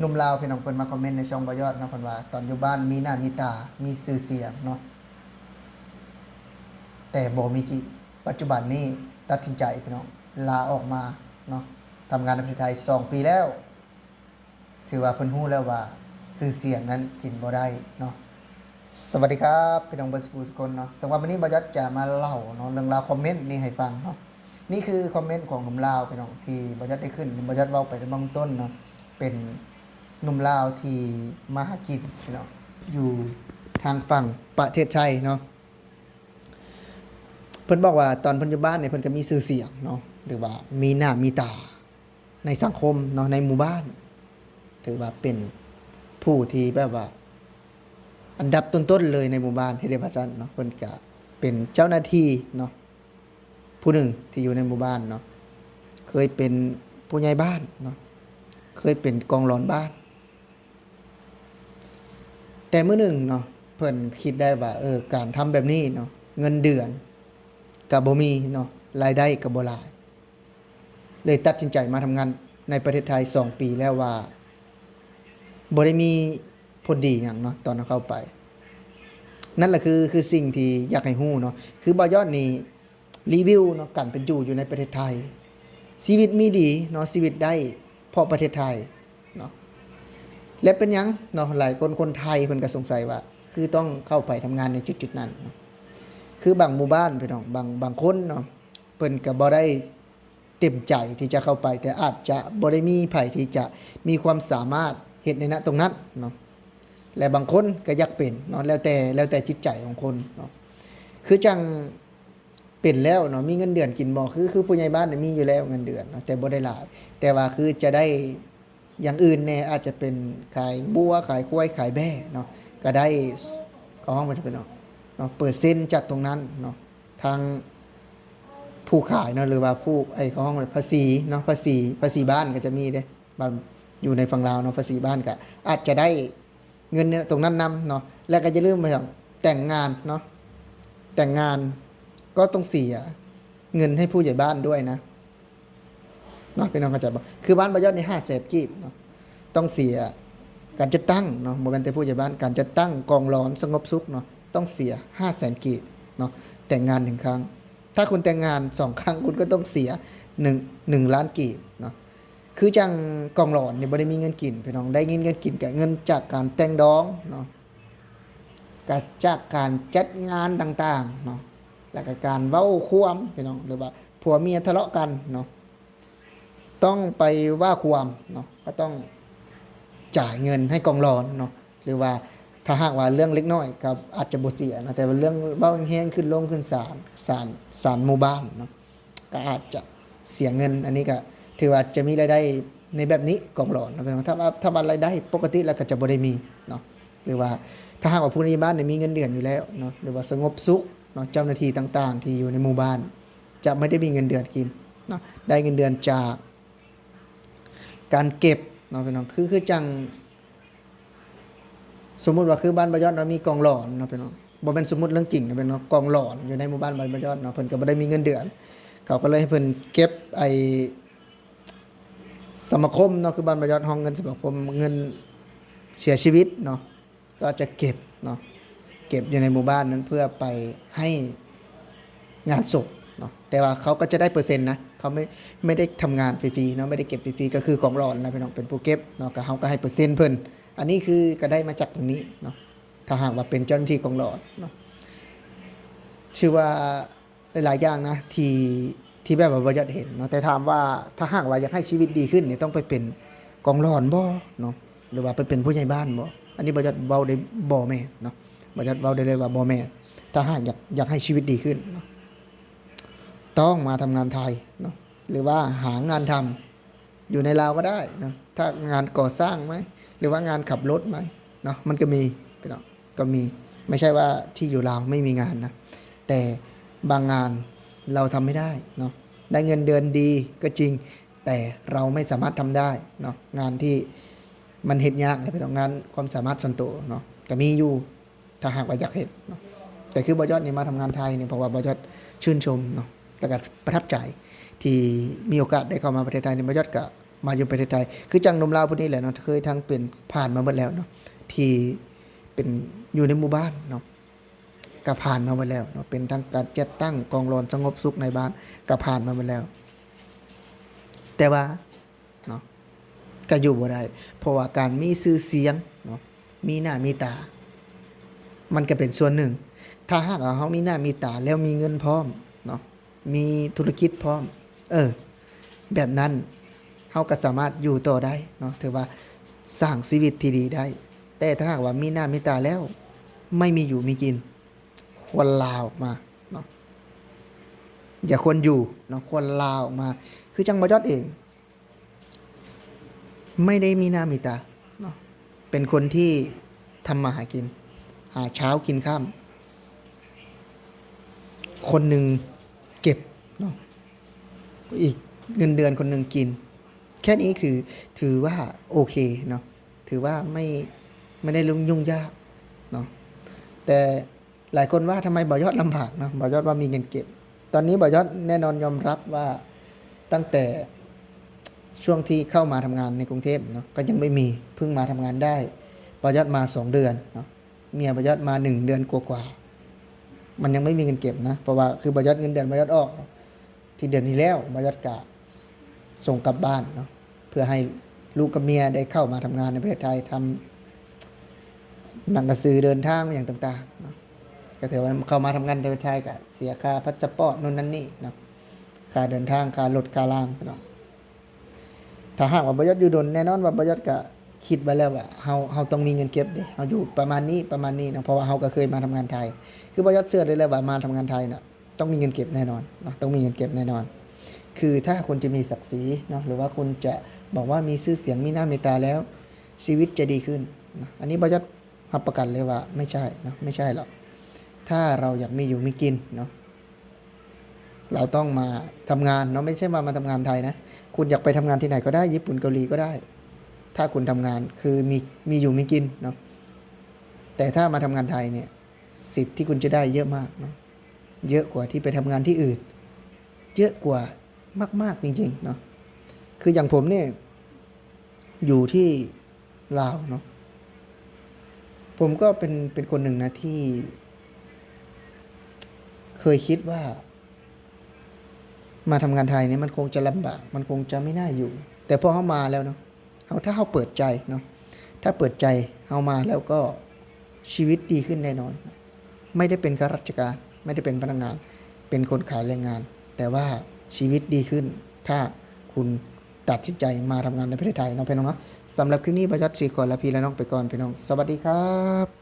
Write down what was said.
ໜຸ່ມລາວພີ່ນ້ອງ ເພິ່ນມາຄອມເມັນໃນຊ່ອງບ່າວຍອດເນາະ ເພິ່ນວ່າຕອນຢູ່ບ້ານມີໜ້າມີຕາ ມີຊື່ສຽງເນາະ ແຕ່ບໍ່ມີກິນ. ປັດຈຸບັນນີ້ຕັດສິນໃຈພີ່ນ້ອງ ລາອອກມາເນາະ ທຳງານໃນປະເທດໄທສອງປີແລ້ວ. ຖືວ່າເພິ່ນຮູ້ແລ້ວວ່າຊື່ສຽງນັ້ນກິນບໍ່ໄດ້ເນາະ. ສະຫວັດດີຄັບ ພີ່ນ້ອງເບິດສູ່ຜູ້ສູ່ຄົນເນາະ. ສຳລັບມື້ນີ້ບ່າວຍອດຈະມາເລົ່າເນາະ ເລື່ອງລາວຄອມເມັນນີ້ໃຫ້ຟັງເນາະ. ນີ້ຄືຄອມເມັນຂອງໜຸ່ມລາວພີ່ນ້ອງ ທີ່ບ່າວຍອດໄດ້ຂຶ້ນ ບ່າວຍອດເວົ້າໄປໃນເບື້ອງຕົ້ນເນາະ ເປັນໜຸ່ມລາວທີ່ມາຫາກິນພີ່ນ້ອງ ຢູ່ທາງຝັ່ງປະເທດໄທເນາະ. ເພິ່ນບອກວ່າຕອນເພິ່ນຢູ່ບ້ານນີ້ ເພິ່ນກໍມີຊື່ສຽງເນາະ ຫຼືວ່າມີໜ້າມີຕາໃນສັງຄົມເນາະ ໃນໝູ່ບ້ານ ຖືວ່າເປັນຜູ້ທີ່ແບບວ່າອັນດັບຕົ້ນໆເລີຍໃນໝູ່ບ້ານ ເຮັດໄດ້ວ່າຊັ້ນເນາະ. ເພິ່ນກະເປັນເຈົ້າໜ້າທີ່ເນາະ ຜູ້ໜຶ່ງທີ່ຢູ່ໃນໝູ່ບ້ານເນາະ ເຄີຍເປັນຜູ້ໃຫຍ່ບ້ານເນາະ ເຄີຍເປັນກອງຫຼອນບ້ານ. ແຕ່ມື້ໜຶ່ງເນາະ ເພິ່ນຄິດໄດ້ວ່າ ເອີ ການທຳແບບນີ້ເນາະ ເງິນເດືອນກໍບໍ່ມີເນາະ ລາຍໄດ້ກໍບໍ່ຫຼາຍ ເລີຍຕັດສິນໃຈມາທຳງານໃນປະເທດໄທສອງປີແລ້ວ ວ່າບໍ່ໄດ້ມີຜົນດີຫຍັງເນາະ ຕອນເຮົາເຂົ້າໄປ. ນັ້ນລະຄື ຄືສິ່ງທີ່ຢາກໃຫ້ຮູ້ເນາະ ຄືບ່າວຍອດນີ້ ຣີວິວເນາະ ການເປັນຢູ່ຢູ່ໃນປະເທດໄທ ຊີວິດມີດີເນາະ ຊີວິດໄດ້ເພາະປະເທດໄທເນາະ. ແລະເປັນຫຍັງເນາະ ຫຼາຍຄົນ ຄົນໄທເພິ່ນກໍສົງໄສວ່າ ຄືຕ້ອງເຂົ້າໄປທຳງານໃນຈຸດໆນັ້ນເນາະ. ຄືບາງໝູ່ບ້ານພີ່ນ້ອງ ບາງ ບາງຄົນເນາະ ເພິ່ນກໍບໍ່ໄດ້ເຕັມໃຈທີ່ຈະເຂົ້າໄປ ແຕ່ອາດຈະບໍ່ໄດ້ມີໃຜທີ່ຈະມີຄວາມສາມາດເຮັດໃນນະຕົງນັ້ນເນາະ ແລະບາງຄົນກໍຢາກເປັນເນາະ ແລ້ວແຕ່ ແລ້ວແຕ່ຈິດໃຈຂອງຄົນເນາະ. ຄືຈັ່ງ ເປັນແລ້ວເນາະ ມີເງິນເດືອນກິນບໍ່? ຄື ຄືຜູ້ໃຫຍ່ບ້ານນີ້ມີຢູ່ແລ້ວເງິນເດືອນເນາະ ແຕ່ບໍ່ໄດ້ຫຼາຍ ແຕ່ວ່າຄືຈະໄດ້ຢ່າງອື່ນແດ່ ອາດຈະເປັນຂາຍບົວ ຂາຍຄວາຍ ຂາຍແບ້ເນາະ ກໍໄດ້ ເຂົາຮ້ອງວ່າຈັ່ງໃດເນາະ ເນາະ ເປີເຊັນຈາກຕົງນັ້ນເນາະ ທາງຜູ້ຂາຍເນາະ ຫຼືວ່າຜູ້ ໄອ້ ເຂົາຮ້ອງວ່າພາສີເນາະ ພາສີ ພາສີບ້ານກໍຈະມີເດ້ ບ້ານ ຢູ່ໃນຝັ່ງລາວເນາະ ພາສີບ້ານກໍອາດຈະໄດ້ ເງິນໃນຕົງນັ້ນນຳເນາະ. ແລະກໍຢ່າລືມວ່າແຕ່ງງານເນາະ ແຕ່ງງານກໍຕ້ອງເສຍເງິນໃຫ້ຜູ້ໃຫຍ່ບ້ານດ້ວຍນະເນາະ ພີ່ນ້ອງເຂົ້າໃຈບໍ່? ຄືບ້ານບ່າວຍອດນີ້ຫ້າແສນກີບເນາະ ຕ້ອງເສຍການຈັດຕັ້ງເນາະ ບໍ່ແມ່ນແຕ່ຜູ້ໃຫຍ່ບ້ານ ການຈັດຕັ້ງກອງຫຼອນສະຫງົບສຸກເນາະ ຕ້ອງເສຍຫ້າແສນກີບເນາະ ແຕ່ງງານໜຶ່ງຄັ້ງ. ຖ້າຄຸນແຕ່ງງານສອງຄັ້ງ ຄຸນກໍຕ້ອງເສຍໜຶ່ງ ໜຶ່ງລ້ານກີບເນາະ. ຄືຈັ່ງກອງຫຼອນນີ້ບໍ່ໄດ້ມີເງິນກິນພີ່ນ້ອງ ໄດ້ເງິນ ເງິນກິນກະເງິນຈາກການແຕ່ງດອງເນາະ ກະຈາກການຈັດງານຕ່າງໆເນາະ ແລ້ວກະການເວົ້າຄວາມພີ່ນ້ອງ ຫຼືວ່າຜົວເມຍທະເລາະກັນເນາະ ຕ້ອງໄປວ່າຄວາມເນາະ ກໍຕ້ອງຈ່າຍເງິນໃຫ້ກອງຫຼອນເນາະ ຫຼືວ່າຖ້າຫາກວ່າເລື່ອງເລັກນ້ອຍກໍອາດຈະບໍ່ເສຍເນາະ ແຕ່ວ່າເລື່ອງເວົ້າແຮງໆ ຂຶ້ນໂຮງຂຶ້ນສານ ສານ ສານໝູ່ບ້ານເນາະ ກໍອາດຈະເສຍເງິນ. ອັນນີ້ກໍຖືວ່າຈະມີລາຍໄດ້ໃນແບບນີ້ ກອງຫຼອນເນາະ ແມ່ນບໍ່? ຖ້າວ່າ ຖ້າວ່າລາຍໄດ້ປົກກະຕິແລ້ວກໍຈະບໍ່ໄດ້ມີເນາະ ຫຼືວ່າຖ້າຫາກວ່າຜູ້ໃຫຍ່ບ້ານນີ້ມີເງິນເດືອນຢູ່ແລ້ວເນາະ ຫຼືວ່າສະຫງົບສຸກເນາະ ເຈົ້າໜ້າທີ່ຕ່າງໆທີ່ຢູ່ໃນໝູ່ບ້ານຈະບໍ່ໄດ້ມີເງິນເດືອນກິນເນາະ ໄດ້ເງິນເດືອນຈາກ ການເກັບເນາະພີ່ນ້ອງ ຄື ຄືຈັ່ງ ສົມມຸດວ່າຄືບ້ານບ່າວຍອດເນາະ ມີກອງຫຼອນເນາະພີ່ນ້ອງ ບໍ່ແມ່ນສົມມຸດ ເລື່ອງຈິງເນາະພີ່ນ້ອງ ກອງຫຼອນຢູ່ໃນໝູ່ບ້ານ ບ້ານບ່າວຍອດເນາະ ເພິ່ນກໍບໍ່ໄດ້ມີເງິນເດືອນ ເຂົາກໍເລີຍໃຫ້ເພິ່ນເກັບໄອ້ສະມາຄົມເນາະ ຄືບ້ານບ່າວຍອດຮ້ອງເງິນສະມາຄົມ ເງິນເສຍຊີວິດເນາະ ກໍຈະເກັບເນາະ ເກັບຢູ່ໃນໝູ່ບ້ານນັ້ນເພື່ອໄປໃຫ້ງານສົບເນາະ ແຕ່ວ່າເຂົາກໍຈະໄດ້ເປີເຊັນນະ ເຂົາໄມ່ ໄມ່ໄດ້ທຳງານຟຣີໆເນາະ ໄມ່ໄດ້ເກັບຟຣີໆ ກໍຄືກອງຫຼອນນະພີ່ນ້ອງ ເປັນຜູ້ເກັບເນາະ ກໍເຮົາກໍໃຫ້ເປີເຊັນເພິ່ນ. ອັນນີ້ຄືກໍໄດ້ມາຈາກຕົງນີ້ເນາະ ຖ້າຫາກວ່າເປັນເຈົ້າໜ້າທີ່ກອງຫຼອນເນາະ ຖືວ່າ ຫຼາຍໆຢ່າງນະ ທີ່ ທີ່ແບບວ່າບໍ່ຢາກເຫັນເນາະ ແຕ່ຖາມວ່າຖ້າຫາກວ່າຢາກໃຫ້ຊີວິດດີຂຶ້ນນີ້ ຕ້ອງໄປເປັນກອງຫຼອນບໍ່ເນາະ ຫຼືວ່າໄປເປັນຜູ້ໃຫຍ່ບ້ານບໍ່? ອັນນີ້ບໍ່ຢາກເວົ້າໄດ້ ບໍ່ແມ່ນເນາະ ບໍ່ຢາກເວົ້າໄດ້ເລີຍວ່າບໍ່ແມ່ນ. ຖ້າຫາກຢາກ ຢາກໃຫ້ຊີວິດດີຂຶ້ນເນາະ ຕ້ອງມາທຳງານໄທເນາະ ຫຼືວ່າຫາງານທຳ ຢູ່ໃນລາວກໍໄດ້ເນາະ ຖ້າງານກໍ່ສ້າງໄໝ ຫຼືວ່າງານຂັບລົດໄໝເນາະ ມັນກໍມີພີ່ນ້ອງ ກໍມີ ໄມ່ໃຊ່ວ່າທີ່ຢູ່ລາວໄມ່ມີງານນະ ແຕ່ບາງງານເຮົາທຳໄມ່ໄດ້ເນາະ ໄດ້ເງິນເດືອນດີກໍຈິງ ແຕ່ເຮົາໄມ່ສາມາດທຳໄດ້ເນາະ ງານທີ່ມັນເຮັດຍາກນະພີ່ນ້ອງ ງານຄວາມສາມາດສ່ວນໂຕເນາະ ກໍມີຢູ່ ຖ້າຫາກວ່າຢາກເຮັດເນາະ. ແຕ່ຄືບ່າວຍອດນີ້ມາທຳງານໄທນີ້ ເພາະວ່າບ່າວຍອດຊື່ນຊົມເນາະ ແລ້ວກໍປະທັບໃຈທີ່ມີໂອກາດໄດ້ເຂົ້າມາປະເທດໄທນີ້ ບ່າວຍອດກໍ ມາຢູ່ປະເທດໄທ ຄືຈັ່ງໜຸ່ມລາວຜູ້ນີ້ແຫຼະເນາະ ເຄີຍທັງເປັນ ຜ່ານມາເບິດແລ້ວເນາະ ທີ່ເປັນຢູ່ໃນໝູ່ບ້ານເນາະ ກໍຜ່ານມາເບິດແລ້ວເນາະ ເປັນທັງການຈັດຕັ້ງກອງລອນສະຫງົບສຸກໃນບ້ານ ກໍຜ່ານມາເບິດແລ້ວ ແຕ່ວ່າເນາະ ກໍຢູ່ບໍ່ໄດ້ ເພາະວ່າການມີຊື່ສຽງເນາະ ມີໜ້າມີຕາ ມັນກໍເປັນສ່ວນໜຶ່ງ ຖ້າຫາກວ່າເຮົາມີໜ້າມີຕາ ແລ້ວມີເງິນພ້ອມເນາະ ມີທຸລະກິດພ້ອມ ເອີ ແບບນັ້ນເຮົາກໍສາມາດຢູ່ຕໍ່ໄດ້ເນາະ ຖືວ່າສ້າງຊີວິດທີ່ດີໄດ້ ແຕ່ຖ້າຫາກວ່າມີໜ້າມີຕາແລ້ວ ໄມ່ມີຢູ່ມີກິນ ຄວນລາອອກມາເນາະ ຢ່າຄວນຢູ່ເນາະ ຄວນລາອອກມາ ຄືຈັ່ງບ່າວຍອດເອງ ໄມ່ໄດ້ມີໜ້າມີຕາເນາະ ເປັນຄົນທີ່ທຳມາຫາກິນ ຫາເຊົ້າກິນຄ່ຳ ຄົນໜຶ່ງເກັບເນາະ ອີກເງິນເດືອນຄົນໜຶ່ງກິນ ແຄ່ນີ້ຄືຖືວ່າໂອເຄເນາະ ຖືວ່າໄມ່ ໄມ່ໄດ້ຫຍຸ້ງຍາກເນາະ ແຕ່ ຫຼາຍຄົນວ່າທຳໄມບ່າວຍອດລຳບາກເນາະ ບ່າວຍອດວ່າມີເງິນເກັບ ຕອນນີ້ບ່າວຍອດແນ່ນອນຍອມຮັບວ່າ ຕັ້ງແຕ່ຊ່ວງທີ່ເຂົ້າມາທຳງານໃນກຸງເທບເນາະ ກໍຍັງບໍ່ມີ ເພິ່ງມາທຳງານໄດ້ ບ່າວຍອດມາສອງເດືອນເນາະ ເມຍບ່າວຍອດມາໜຶ່ງເດືອນກວ່າໆ ມັນຍັງບໍ່ມີເງິນເກັບນະ ເພາະວ່າຄືບ່າວຍອດ ເງິນເດືອນບ່າວຍອດອອກ ທີ່ເດືອນທີ່ແລ້ວ ບ່າວຍອດກະສົ່ງກັບບ້ານເນາະ ເພື່ອໃຫ້ລູກກັບເມຍໄດ້ເຂົ້າມາທຳງານໃນປະເທດໄທ ທຳໜັງກະສືເດີນທາງຫຍັງຕ່າງໆເນາະ ກະຖືວ່າເຂົ້າມາທຳງານໃນປະເທດໄທ ກະເສຍຄ່າພາສປອດ ໂນ່ນນັ້ນນີ້ເນາະ ຄ່າເດີນທາງ ຄ່າລົດ ຄ່າລາງເນາະ. ຖ້າຫາກວ່າບ່າວຍອດຢູ່ດົນ ແນ່ນອນວ່າບ່າວຍອດກະຄິດໄວ້ແລ້ວວ່າ ເຮົາ ເຮົາຕ້ອງມີເງິນເກັບເດ້ ເຮົາຢູ່ປະມານນີ້ ປະມານນີ້ເນາະ ເພາະວ່າເຮົາກໍເຄີຍມາທຳງານໄທ ຄືບ່າວຍອດເຊື່ອໄດ້ເລີຍວ່າມາທຳງານໄທນະ ຕ້ອງມີເງິນເກັບແນ່ນອນເນາະ ຕ້ອງມີເງິນເກັບແນ່ນອນ ຄືຖ້າຄຸນຈະມີສັກສີເນາະ ຫຼືວ່າຄຸນຈະບອກວ່າມີຊື່ສຽງ ມີໜ້າມີຕາແລ້ວ ຊີວິດຈະດີຂຶ້ນນະ ອັນນີ້ບ່າວຍອດຮັບປະກັນເລີຍວ່າ ໄມ່ໃຊ່ເນາະ ໄມ່ໃຊ່ຫຼອກ ຖ້າເຮົາຢາກມີຢູ່ມີກິນເນາະ ເຮົາຕ້ອງມາທຳງານເນາະ ໄມ່ໃຊ່ວ່າມາທຳງານໄທນະ ຄຸນຢາກໄປທຳງານທີ່ໃດກໍໄດ້ ຍີ່ປຸ່ນ ເກົາຫຼີກໍໄດ້ ຖ້າຄຸນທຳງານ ຄືມີ ມີຢູ່ມີກິນເນາະ ແຕ່ຖ້າມາທຳງານໄທເນຍ ສິດທີ່ຄຸນຈະໄດ້ເຍອະມາກເນາະ ເຍອະກວ່າທີ່ໄປທຳງານທີ່ອື່ນ ເຍອະກວ່າມາກໆ ຈິງໆ ເນາະ ຄືຢ່າງຜົມນີ້ ຢູ່ທີ່ລາວເນາະ ຜົມກໍເປັນ ເປັນຄົນໜຶ່ງນະທີ່ເຄີຍຄິດວ່າ ມາທຳງານໄທນີ້ມັນຄົງຈະລຳບາກ ມັນຄົງຈະໄມ່ໜ້າຢູ່ ແຕ່ພໍເຮົາມາແລ້ວເນາະ ເຮົາ ຖ້າເຮົາເປີດໃຈເນາະ ຖ້າເປີດໃຈເຮົາມາແລ້ວກໍຊີວິດດີຂຶ້ນແນ່ນອນ ໄມ່ໄດ້ເປັນຂ້າລາຊະການ ໄມ່ໄດ້ເປັນພະນັກງານ ເປັນຄົນຂາຍແຮງງານ ແຕ່ວ່າຊີວິດດີຂຶ້ນ ຖ້າຄຸນຕັດສິນໃຈມາທຳງານໃນປະເທດໄທເນາະ ພີ່ນ້ອງເນາະ. ສຳລັບຄລິບນີ້ ບ່າວຍອດຊິຂໍລາພີ່ລານ້ອງໄປກ່ອນ ພີ່ນ້ອງ ສະຫວັດດີຄັບ.